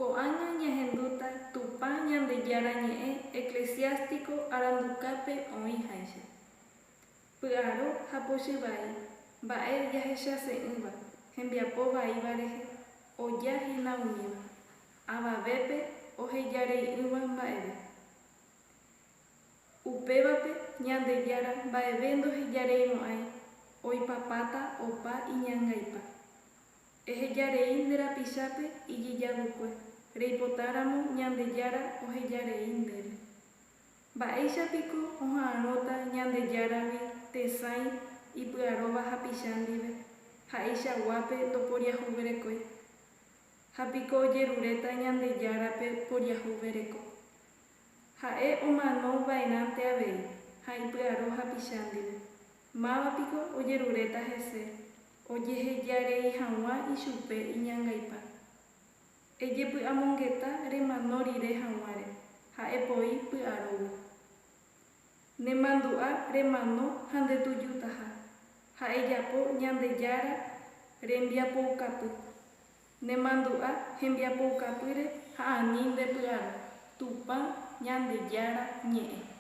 Ko'ág̃a ñahendúta Tupã Ñandejára ñe'ẽ Eclesiástico arandukápe oĩ háicha. Py'aro ha pochy vai, mba'e jahechase'ỹva, hembiapo vaíva rehe, oja hína umíva, avavépe ohejarei'ỹva mba'eve. Upévape Ñandejára mba'eve ndohejareimo'ãi, oipapáta opa iñangaipa. Ehejarei nde rapichápe ijijavykue, reipotáramo Ñandejára ohejarei ndéve. Mba'éicha piko oha'arõta Ñandejáragui tesãi ipy'aróva hapicha ndive, ha'eichaguápe ndoporiahuverekói? Ha piko ojeruréta Ñandejárape poriahuvereko? Ha'e omano va'erãnte avei ha ipy'aro hapicha ndive. Máva piko ojeruréta hese ojehejarei hag̃ua ichupe iñangaipa? Ejepy'amongeta remano rire hag̃uáre ha epoi py'arógui. Nemandu'a remano ha ndetujutaha, ha ejapo Ñandejára rembiapoukapy. Nemandu'a hembiapoukapýre ha ani ndepy'aro. Tupã Ñandejára ñe'ẽ.